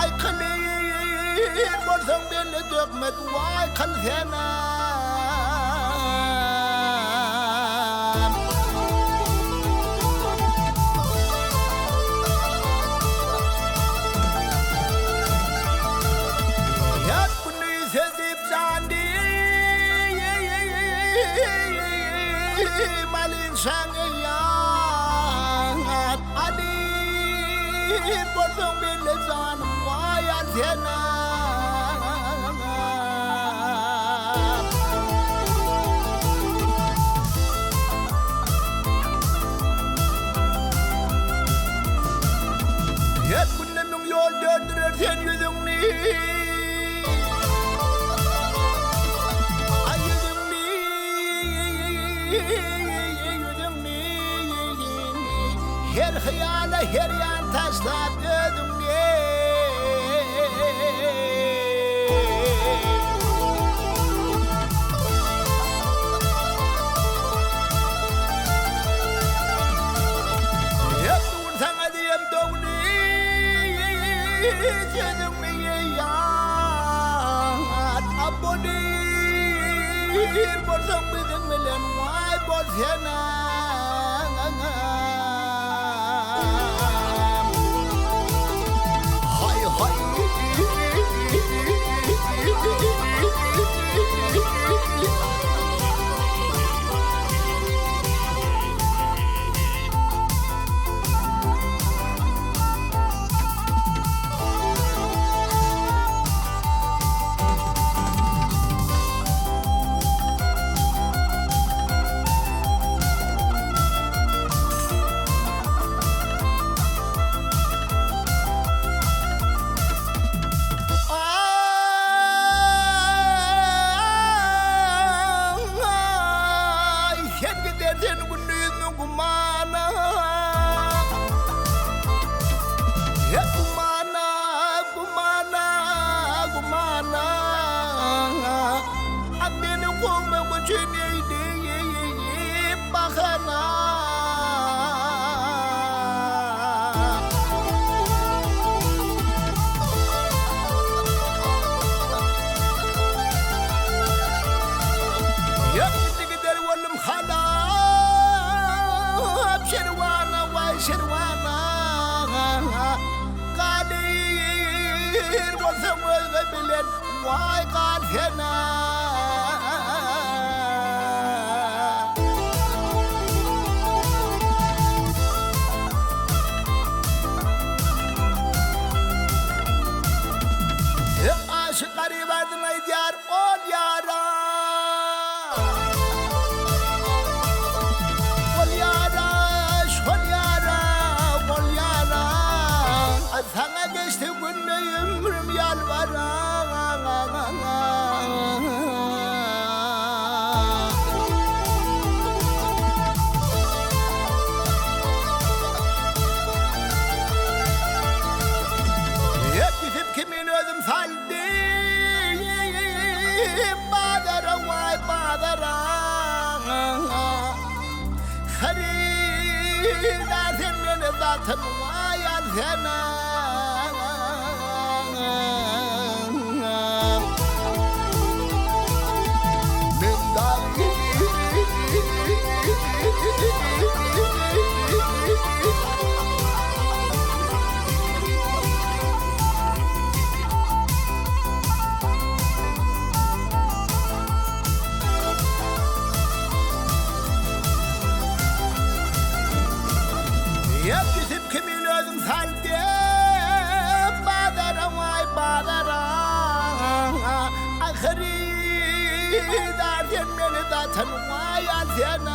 Aý kylyr bolsaň belli dökmet waý kyl senem. Her güni sezip jan Malin şaň ýat Alyr bolsaň belle janym waý al senem. Her günde müň ýol döndürer sen ýüzüňni. Aý ýüzüňni, ýüzüňni. Her hyýala her ýan taşlap özüňni. Hep dur saňa diýem dogry sözüňni ýat Abolir bolsaň biziň bilen waý bol senem. Haý haý. Aý, sen gidersen gündizmi gumana. He gumana, gumana, gumana. A meni kowmak üçin eýleýip bahana. Ýok indi gider boldum halap Şirwana waý Şirwana Galyr bolsaň özge bilen waý gal senä. Aşyk garyp adyny aýdýar ol ýara. Ol ýara, şol ýara, ol ýara. Saňa geçdi günde ömrüm ýalbara. Hep kimin özüm saldym bazara waý bazara Hyrydar sen meni satyn waý al sen Ýap ýüsüp kimin özüm saldym bazara waý bazara Ahyrydar sen meni satyn waý al sen.